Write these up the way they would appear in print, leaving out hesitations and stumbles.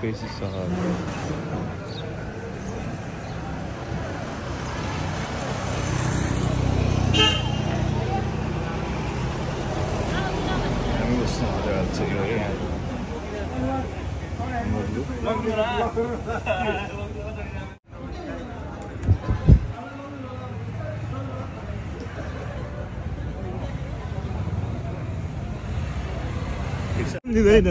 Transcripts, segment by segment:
नजिकैसी सहर हामी बस्नु मजा छ यो यहाँ दिँदैन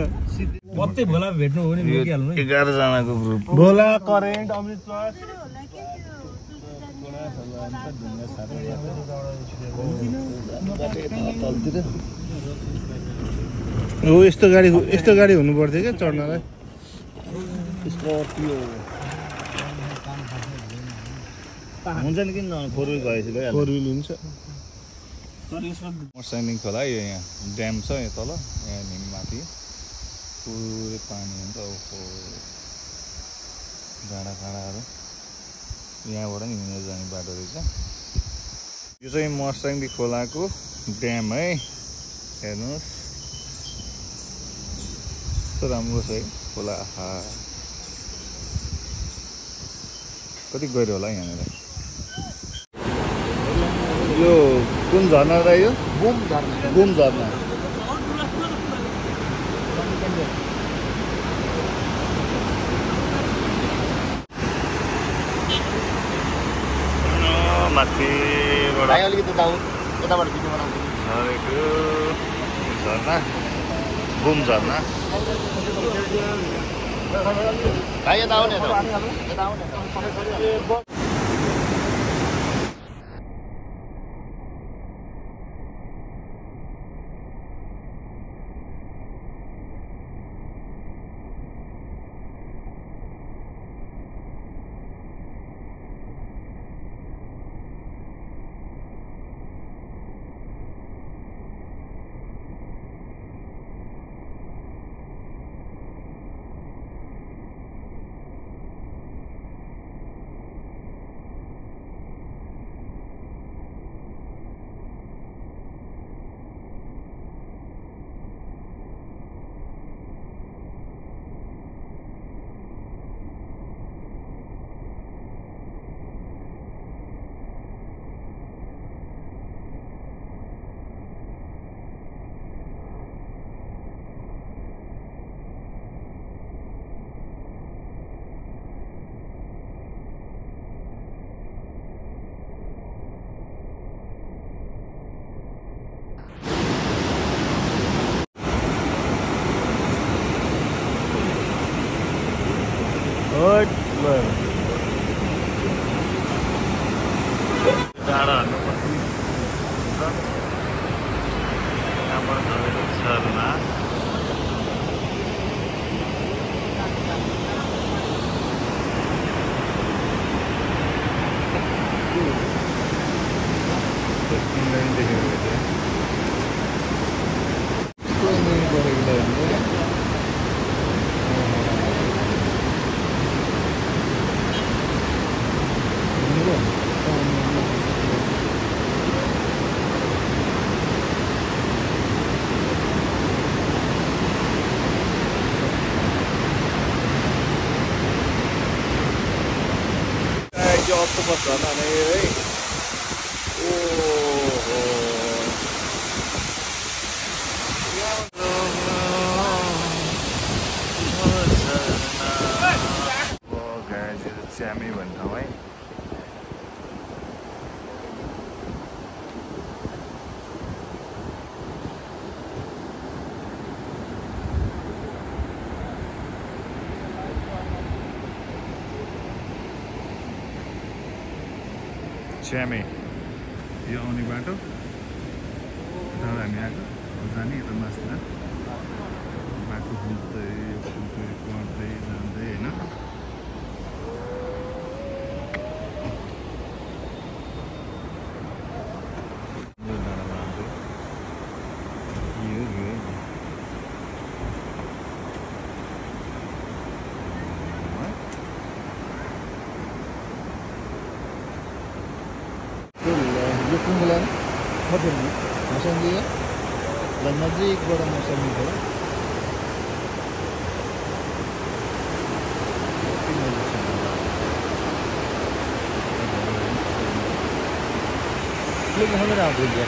कतै भोला भेट्नु हो नि मुकिहाल्नु 11 जनाको ग्रुप भोला करेन्ट अमृत प्लस हो यस्तो गाडी हुनु पर्थ्यो क्या चढ्नलाई स्कर्पियो हुन्छ नि किन फोर व्हिल भएपछि गइहाल्छ फोर व्हिल हुन्छ मर्साङ खोला यो यहाँ ड्याम छ यहाँ तल यहाँ निममाथि पुरै पानी हुन्छ ओहो डाँडाकाँडाहरू यहाँबाट नि हिँडेर जाने बाटो रहेछ यो चाहिँ मर्साङ खोलाको ड्याम है हेर्नुहोस् कस्तो राम्रो छ है खोला आहा कति गहिरो होला यहाँनिर यो कुन झरना र यो बुम झरना माथिबाट अलिकति यताबाट भिडियो बनाउँछु झरेको झरना बुम झरना भाइ यता आउने डाँडा हाल्नुपर्छ यहाँबाट झरेको झरना octopus झरना है ओहो च्यामी भन्ने ठाउँ है च्यामे यो आउने बाटो हामी आएको जाने यता मास्तिर बाटो घुम्दै पढ्दै जाँदै होइन यो कुम्ला मौसमी है नजिकबाट मौसमी भयो लेकिन हमें आप बोल दिया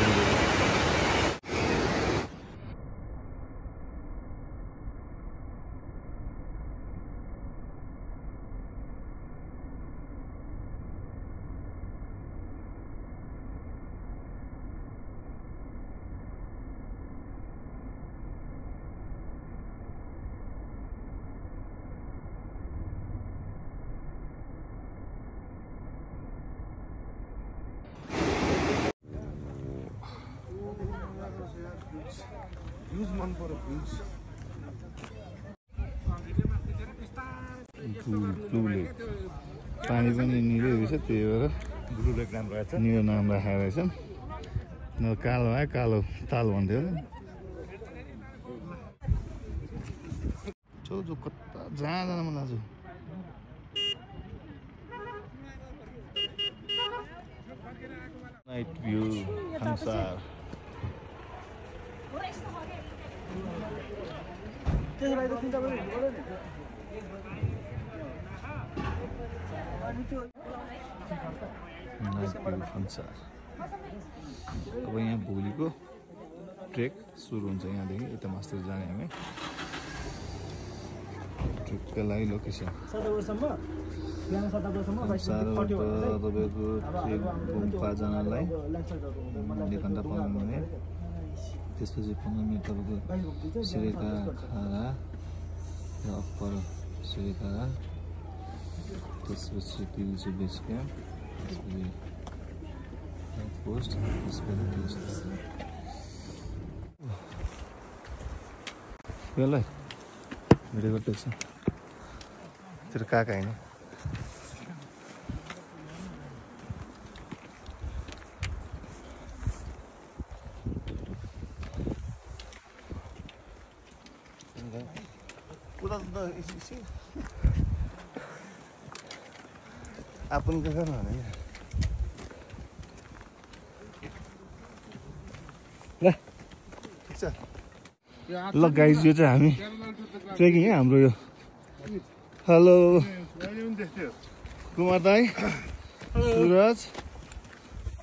भ्यूज मन पर्यो भ्यूज ब्लू लेक पानी पनि निलो रहेछ त्यही भएर ब्लू लेक नाम रहेछ निलो नाम राखेको रहेछन् न कालो आयो कालो ताल भन्थ्यो जो कता जहाँ जान मन लाग्छ नाइट भ्यू संसार अब यहाँ भोलिको ट्रेक सुरु हुन्छ यहाँदेखि यता मास्टर जाने हामी ट्रेकका लागि लोकेसन तपाईँको गुम्पा जानलाई 1 घन्टा 15 मिनट त्यसपछि 15 मिनट तपाईँको सिरेका खारा र अप्पर सिरेका त्यसपछि तिलचु बेस क्याम्प त्यसपछि पोस्ट त्यसपछि ल भिडियो गर्दैछ तेरो काका होइन आपण काय करणार नाही ल गाइस यो चाहिँ हामी ट्रेकिङ है हाम्रो यो हेलो कुमार दाई सुरज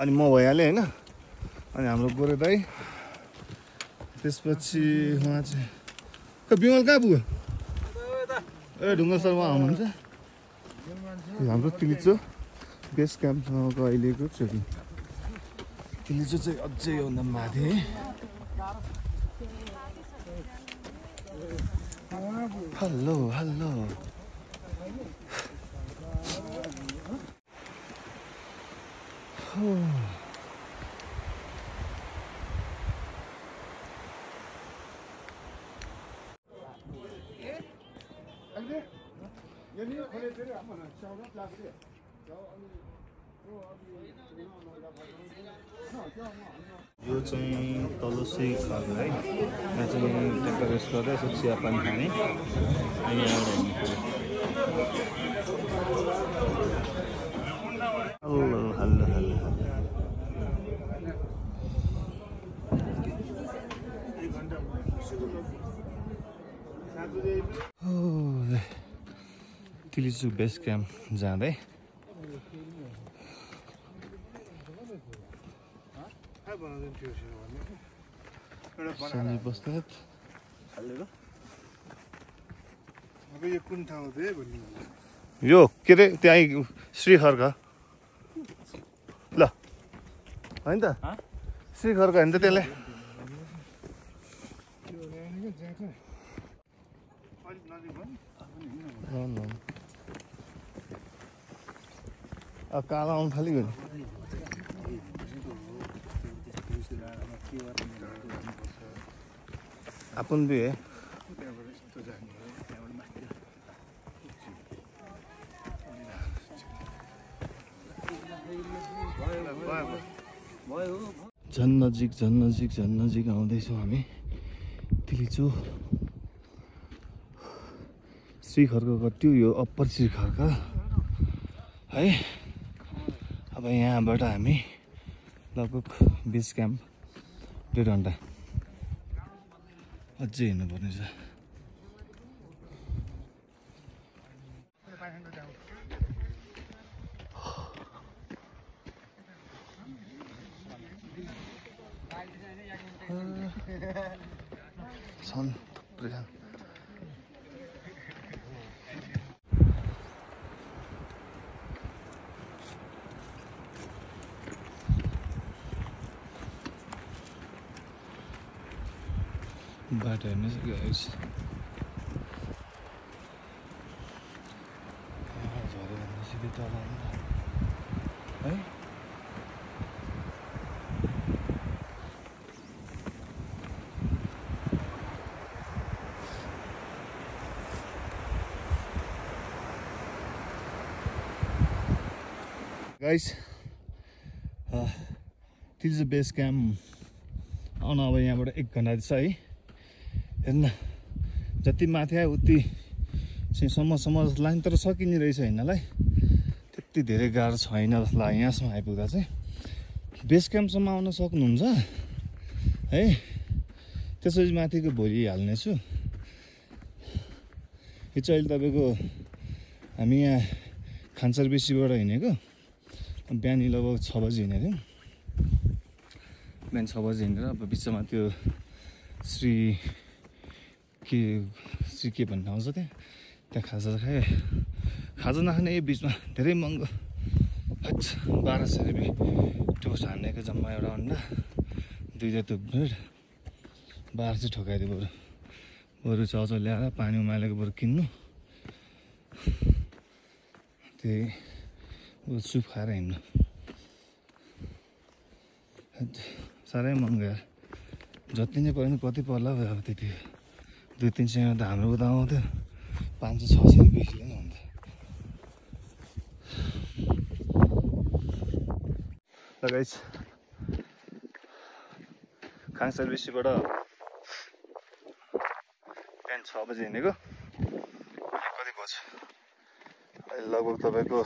अनि म भइहालेँ होइन अनि हाम्रो गोरे दाई त्यसपछि उहाँ चाहिँ बिमल कहाँ पुग्यो ए ढुङ्गा सर उहाँ आउनुहुन्छ हाम्रो तिलिचो बेस क्याम्पसँगको अहिलेको ट्रेकिङ तिलिचो चाहिँ अझै योभन्दा माथि है हेलो हेलो यो चाहिँ तल्लो चाहिँ घर है यहाँ चाहिँ डेकोरेट गर्दै यसो चिया पानी खाने अनि hello hello hello Tilicho base camp जाँदै सञ्जय बस्नेत यो के अरे त्यहाँ श्री खर्क ल होइन त श्री खर्क होइन त त्यसलाई कालो आउनु थालिगयो नि अपन भी है झन् नजिक आउँदैछौँ हामी तिलिचु श्री खर्क कट्यो यो अप्पर श्री खर्क है अब यहाँबाट हामी लगभग बेस क्याम्प 1.5 घन्टा अझै हिँड्नुपर्ने छ छन् थुप्रै छन्। बाटो हेर्नुहोस् गाइस, झऱ्यो भने सिधै तल है। गाइस तिज बेस क्याम्प आउन अब यहाँबाट 1 घन्टा छ है। हेर्न जति माथि आयो उति चाहिँ सम्म लाइन तर सकिने रहेछ हिँड्नलाई, त्यति धेरै गाह्रो छैन जस्तो लाग्यो। यहाँसम्म आइपुग्दा चाहिँ बेस क्याम्पसम्म आउन सक्नुहुन्छ है। त्यसपछि माथिको भोलि हाल्नेछु। यो चाहिँ अहिले तपाईँको हामी यहाँ खानसर बेसीबाट हिँडेको, बिहान लगभग 6 बजी हिँडेको थियौँ। बिहान 6 बजी हिँडेर अब बिचमा त्यो श्री के भन्ने ठाउँ छ त्यहाँ खाजा खाएँ। खाजा नखाने यो बिचमा धेरै महँगो 1200 रुपियाँ टोस्ट हानेको, जम्मा एउटा अन्डा 2 जस्तो ब्रेड 1200 ठोकाइदियो। बरु चाउचाउ ल्याएर पानी उमालेको बरु किन्नु, त्यही सुप खाएर हिँड्नु। साह्रै महँगो यार, जति नै पऱ्यो नि कति पर्ला अब त्यति 200-300 त हाम्रो उता आउँथ्यो 500-600 रुपियाँ किलो नै हुन्थ्यो। ल गाइस खानसर बेसीबाट बिहान 6 बजी हिँडेको, कति बज्छ अहिले लगभग तपाईँको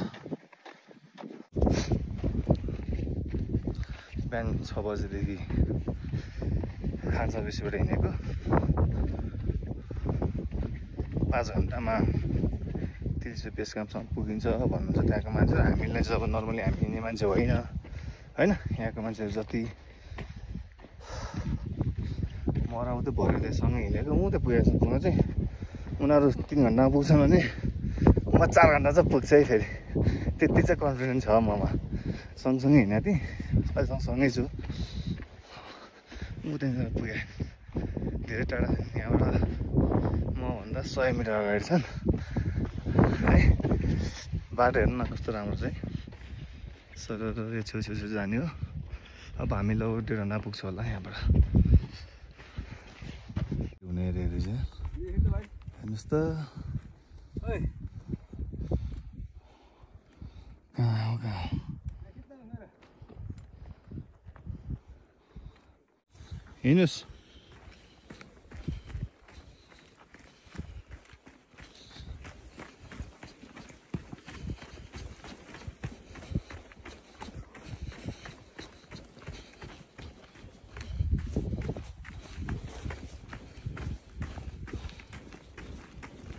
बिहान 6 बजीदेखि खानसर बेसीबाट हिँडेको 5 घन्टामा तिज बेस क्याम्पसम्म पुगिन्छ भन्नुहुन्छ त्यहाँको मान्छेहरू। हामीलाई चाहिँ अब नर्मली हामी हिँड्ने मान्छे होइन यहाँको मान्छेहरू जति मराउ त भरे सँगै हिँडेको म त पुगेको छु। पुग्न चाहिँ उनीहरू 3 घन्टामा पुग्छन् भने म 4 घन्टा चाहिँ पुग्छ है। फेरि त्यति चाहिँ कन्फिडेन्स छ ममा। सँगसँगै हिँडेको थिएँ, अहिले सँगै छु। म त्यहाँनिर पुगेँ, धेरै टाढा यहाँबाट मभन्दा 100 मिटर अगाडि छन् है। बाटो हेर्नु न कस्तो राम्रो चाहिँ सरर छेउ जाने हो। अब हामी लगभग 1.5 घन्टा पुग्छ होला यहाँबाट। हुने एरियाहरू चाहिँ हेर्नुहोस् त, कहाँ हो कहाँ हिँड्नुहोस्।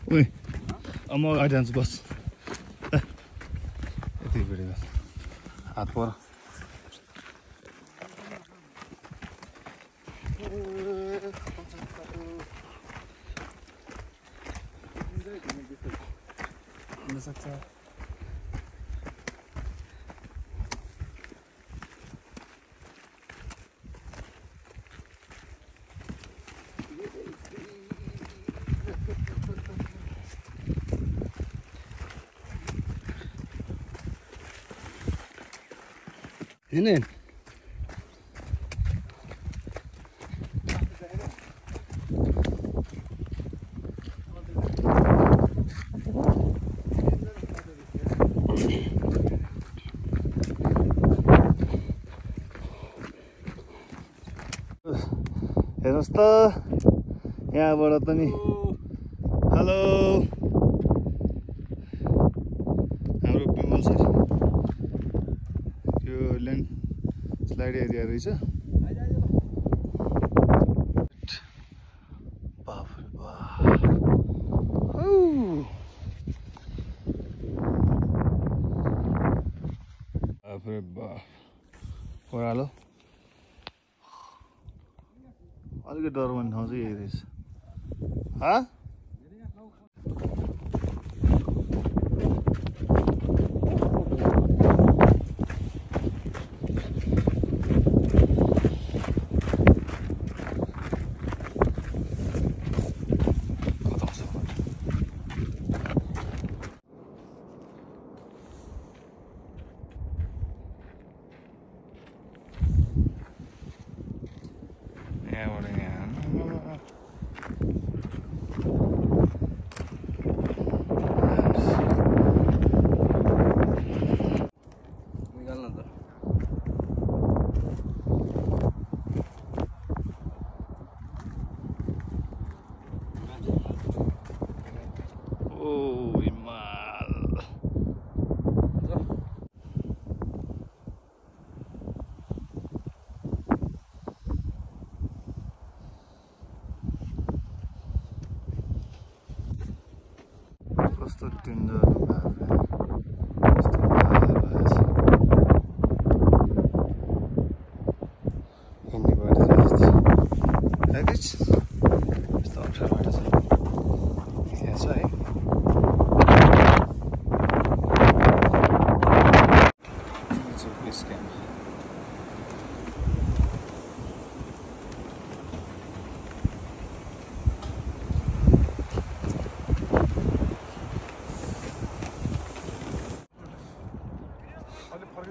ओइ अब म अगाडि जान्छु, बस यति भिडियो हात पर। सक्छ Ini. हेर्नुहोस् त यहाँबाट पनि हेलो हाम्रो बिमल सर, यो ल्यान्ड स्लाइड एरिया रहेछ। बाफरे बाफ ओह्रालो अलिकति डर मान्ने ठाउँ चाहिँ यही रहेछ। हाँ कस्तो डेन्जर हिँड्ने बाटो यस्तो अप्ठ्यारो बाटो छ त्यहाँ छ है। बेस क्याम्प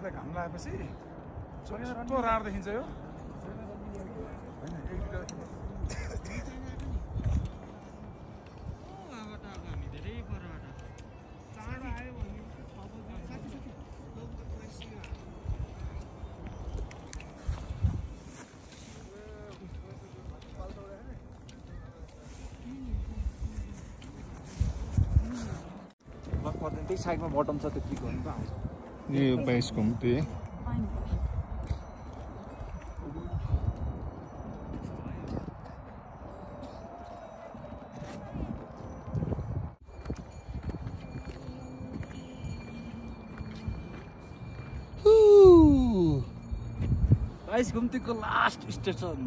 घाम लागेपछि कस्तो रार देखिन्छ यो। त्यही साइडमा बटम छ त्यो क्लिक गर्नु त आउँछ। यो 22 घुम्ते घुम्तीको लास्ट स्टेसन।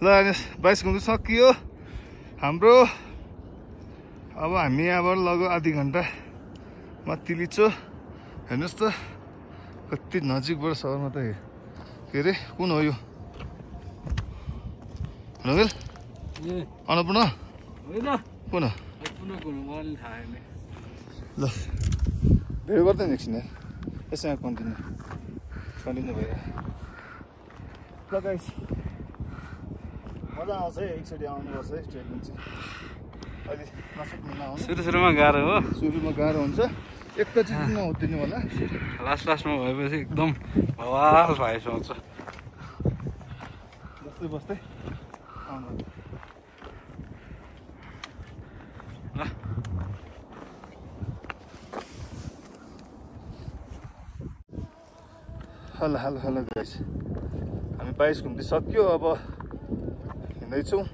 ल 22 घुम्ती सकियो हाम्रो। अब हामी यहाँबाट लगभग आधी घन्टामा तिलिचो। हेर्नुहोस् त कति नजिकबाट सहरमा त के अरे कुन हो यो रगेल अन्नपूर्ण कुन हो ल भेट गर्दैन एकछिन यसमा कन्टिन्यू भएर ल गाइस मजा आउँछ है एकचोटि आउनुपर्छ है ट्रेकिङ चाहिँ अहिले नसक्नु आउनु सुरुमा गाह्रो हो सुरुमा गाह्रो हुन्छ एकैचोटिमा हुँदैन होला लास्टमा भएपछि एकदम बवाल भइसक्छ बस्दै बस्दै आउनु ल हेलो गाइस हामी 22 घुम्ती सक्यो। अब हिँड्दैछौँ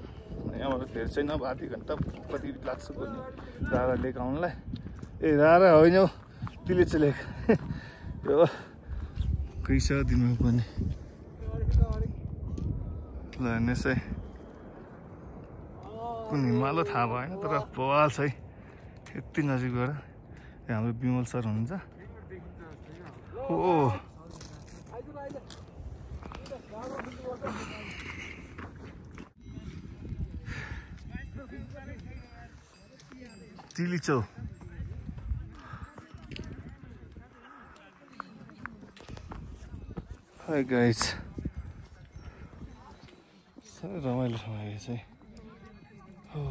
यहाँबाट धेरै छैन अब आधी घन्टा कति लाग्छ भन्ने रारा लेक आउनुलाई। ए रारा होइन हौ तिलिचो लेक यो कैसा दिनमा पनि ल हेर्नुहोस् है कुन हिमाल थाहा भएन तर बवाल छ है यति नजिकबाट। हाम्रो विमल सर हुनुहुन्छ हो तिलिचो हाई गाइज साह्रै रमाइलो ठाउँ आएको चाहिँ हो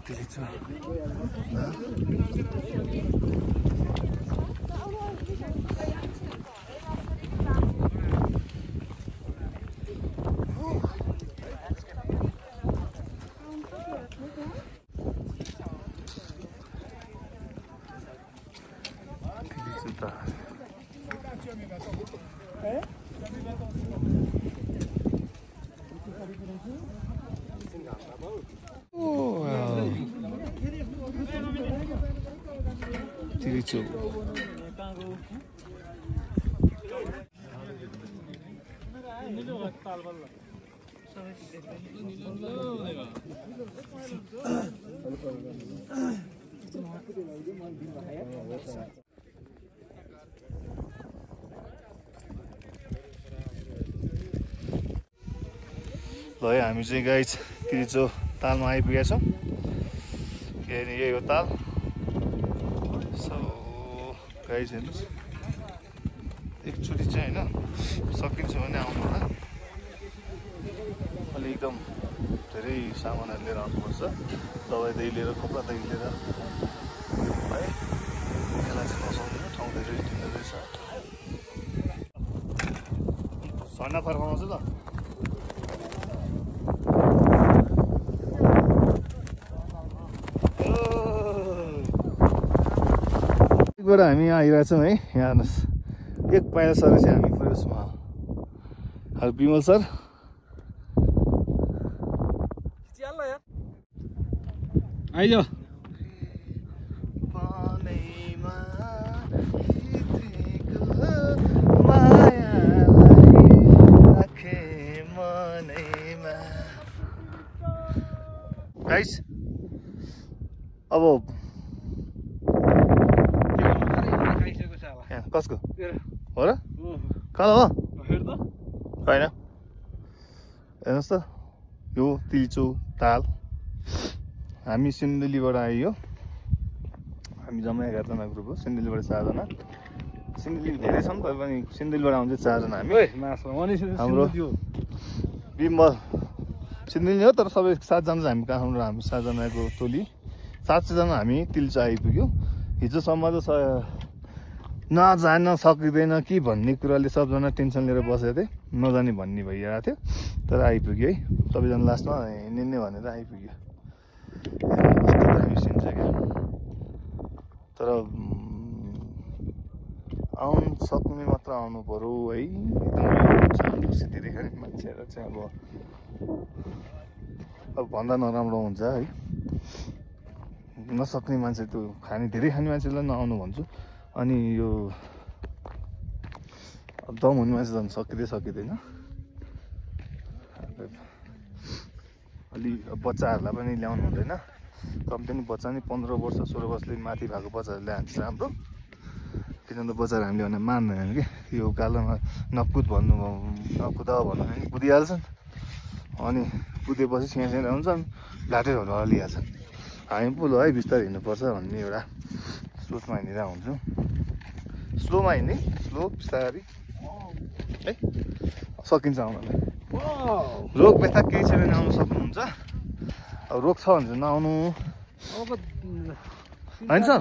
तिलिचो तिरिचो ल है हामी चाहिँ गाइस तिरिचो तालमा आइपुगेका छौँ यही हो ताल सो गाइस हेर्नुहोस् एकचोटि चाहिँ होइन सकिन्छ भने आउनु होला अलि एकदम धेरै सामानहरू लिएर आउनुपर्छ दबाईदेखि लिएर कपडादेखि लिएर है यसलाई चाहिँ नसक्दैन ठाउँ धेरै ठिकै रहेछ झन्डा फर्काउँछु ल बाट हामी आइरहेछौँ है यहाँ हेर्नुहोस् एक पाइला सरेपछि हामी पुगेछौँ हेलो विमल सर आइज गाइस अब कसको हो र कहाँ हो होइन हेर्नुहोस् त यो तिरिचो ताल हामी सिन्धुलीबाट आइयो हामी जम्मा 11 जना ग्रुप हो सिन्धुलीबाट 4 जना सिन्धुली धेरै छन् तर पनि सिन्धुलीबाट आउँछ 4 जना हामी हाम्रो विमल सिन्धुली हो तर सबै 7 जना हामी काठमाडौँ हामी 7 जनाको टोली 7 जना हामी तिरिचो आइपुग्यो हिजोसम्म त नजान सकिँदैन कि भन्ने कुराले सबजना टेन्सन लिएर बसेको थिएँ नजाने भन्ने भइरहेको थियो तर आइपुग्यो है सबैजना लास्टमा हिँड्ने भनेर आइपुग्यो कस्तो दामी सिन छ क्या तर आउनु सक्ने मात्र आउनु पर्यो है एकदम स्थिति देखाउने मान्छेहरू चाहिँ अब भन्दा नराम्रो हुन्छ है नसक्ने मान्छे त्यो धेरै खाने मान्छेलाई नआउनु भन्छु अनि यो दम हुने मान्छे झन् सकिँदैन अलि बच्चाहरूलाई पनि ल्याउनु हुँदैन कम्ती नि बच्चा नि 15 वर्ष 16 वर्षले माथि भएको बच्चाहरू ल्यान्छ राम्रो किनभने बच्चाहरू हामीले भने मान्दैन कि यो कालोमा नकुद भन्नुभयो नकुद भन्नु भने कुदिहाल्छन् अनि कुदेपछि सिँगासिँगा हुन्छन् घाँटेहरू हल्लिहाल्छन् हामी पो है बिस्तारै हिँड्नुपर्छ भन्ने एउटा सोचमा हिँडिरहेको हुन्छु स्लोमा हिँड्ने स्लो बिस्तारै है सकिन्छ आउनलाई रोग व्यथा केही छ भने आउनु सक्नुहुन्छ अब रोग छ भने चाहिँ नआउनु होइन सर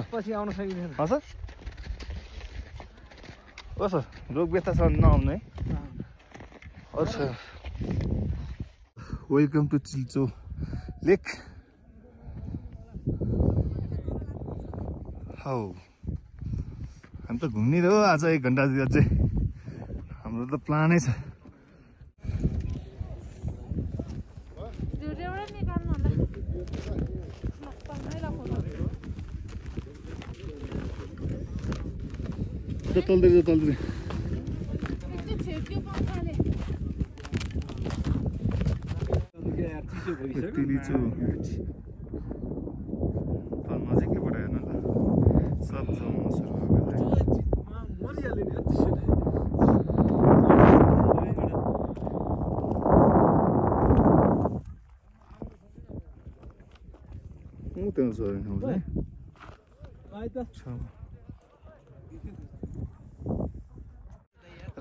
सर हो सर रोग व्यथा छ भने नआउनु है अच्छा वेलकम टु चिल्चो लेक हौ हामी त घुम्ने हो आज 1 घन्टा अझै हाम्रो त प्लानै छ तल्दै तिरिचो नजिकैबाट हेर्नु ल सब जम्मा सुरु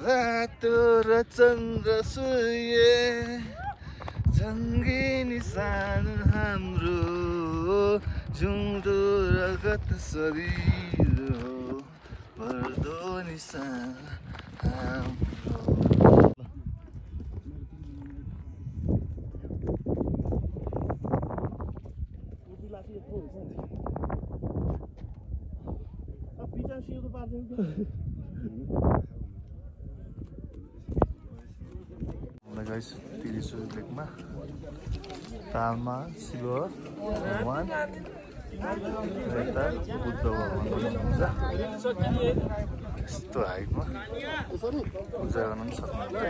रातो र चन्द्र सूर्य जङ्गी निशान हाम्रो जुँदो रगत शरीर हो पर्दो निशान हाम्रो guys, तिरिचो लेकमा तालमा शिव भगवान यता बुद्ध भगवान हुनुहुन्छ यस्तो हाइटमा पूजा गर्न पनि सक्नुहुन्छ।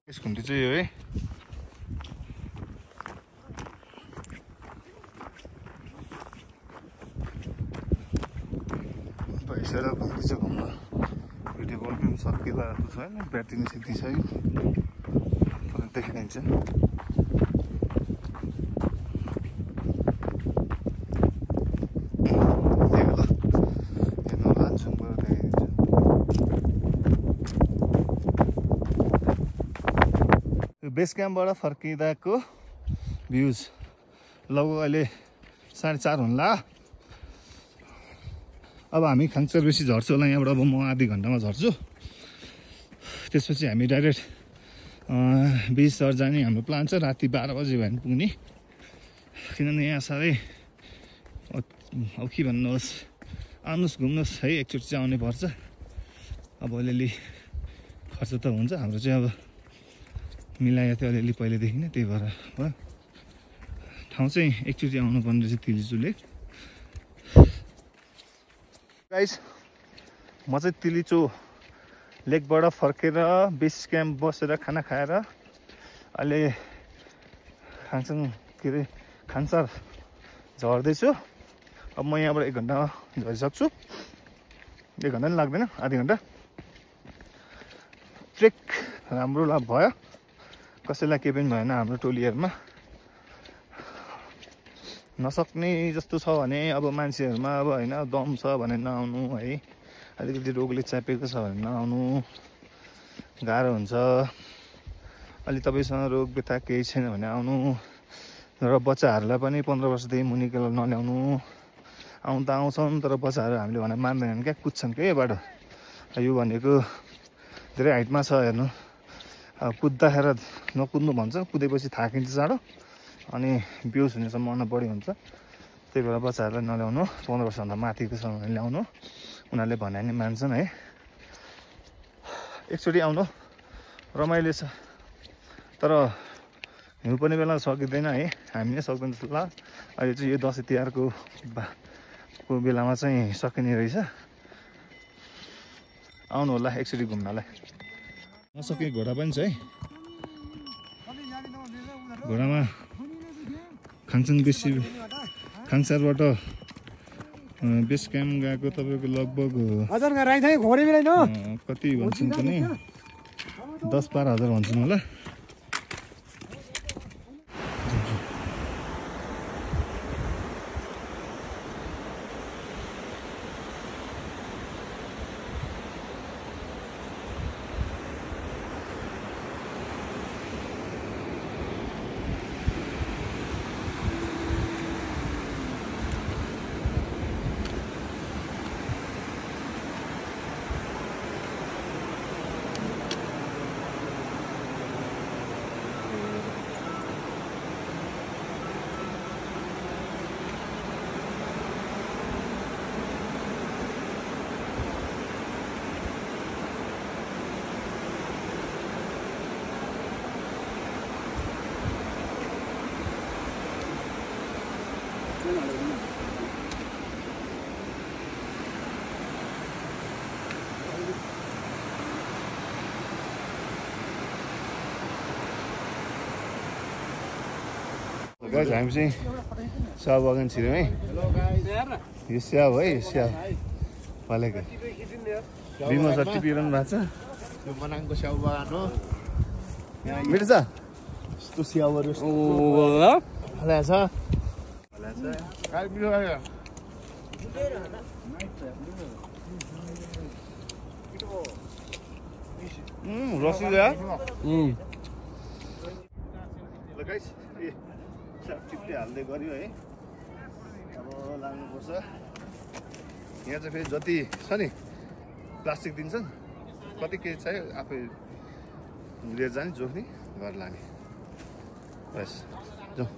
यस घुम्ती चाहिँ यो है पैसा र घुम्ती चाहिँ घुम्न भिडियो कल पनि सकिला जस्तो छ होइन ब्याट्री नै सिद्धिसक्यो तर देखिदिन्छ बेस क्याम्पबाट फर्किँदाको भ्युज लगभग अहिले 4:30 हुन्ला। अब हामी खाङचर बेसी झर्छु होला यहाँबाट। अब म आधी घन्टामा झर्छु। त्यसपछि हामी डाइरेक्ट बिच सर जाने हाम्रो प्लान छ। राति 12 बजे भयो भने पुग्ने, किनभने यहाँ साह्रै अब के भन्नुहोस्, आउनुहोस् घुम्नुहोस् है, एकचोटि चाहिँ आउनै पर्छ। अब अलिअलि खर्च त हुन्छ, हाम्रो चाहिँ अब मिलाएको थियो अलिअलि पहिलेदेखि नै, त्यही भएर भयो। ठाउँ चाहिँ एकचोटि आउनुपर्ने रहेछ तिलिचु लेक। गाइस म चाहिँ तिलिचु लेकबाट फर्केर बेस क्याम्प बसेर खाना खाएर अहिले खाङचन के अरे खानसार झर्दैछु। अब म यहाँबाट 1 घन्टामा झरिसक्छु। 1 घन्टा पनि लाग्दैन, आधी घन्टा। ट्रेक राम्रो भयो, कसैलाई केही पनि भएन हाम्रो टोलीहरूमा। नसक्ने जस्तो छ भने अब मान्छेहरूमा अब होइन दम छ भने नआउनु है, अलिकति रोगले च्यापेको छ भने नआउनु, गाह्रो हुन्छ। अलि तपाईँसँग रोग व्यथा केही छैन भने आउनु। र बच्चाहरूलाई पनि 15 वर्षदेखि मुनिको नल्याउनु। आउनु त आउँछन् तर बच्चाहरू हामीले भने मान्दैनन् क्या, कुद्छन् क्या बाटो। यो भनेको धेरै हाइटमा छ हेर्नु, कुद्दाखेरि नकुद्नु भन्छ, कुदेपछि थाकिन्छ चाँडो अनि बेहोस हुने सम्भावना बढी हुन्छ। त्यही भएर बच्चाहरूलाई नल्याउनु, 15 वर्षभन्दा माथिको छ भने ल्याउनु। उनीहरूले भने नि मान्छन् है। एकचोटि आउनु, रमाइलो छ। तर हिउँपर्ने बेला सकिँदैन है, हामी नै सक्दैन जस्तो लाग्छ। अहिले चाहिँ यो दसैँ तिहारको बेलामा चाहिँ सकिने रहेछ। आउनु होला एकचोटि घुम्नलाई। नसके घोडा पनि छ है। घोडामा खाङचन बेसी खाङसारबाट बेस क्याम्प गएको तपाईँको लगभग कति भन्छन् पनि 10-12 हजार भन्छन् होला। गाइस हामी चाहिँ स्याउ बगान छिर्यौँ है। यो स्याउ है, यो स्याउ फलेको बिमो सर टिपिरहनु भएको छ। यो मनाङको स्याउ बगान हो। मिठो छ यस्तो स्याउहरू फलेको छ। रसिलो ल गाइस टिप्टी हाल्दै गऱ्यो है। अब लाग्नुपर्छ। यहाँ चाहिँ फेरि जति छ नि प्लास्टिक दिन्छन्, कति केजी चाहियो आफै लिएर जाने, जोख्ने, घर लाने। बस जाउँ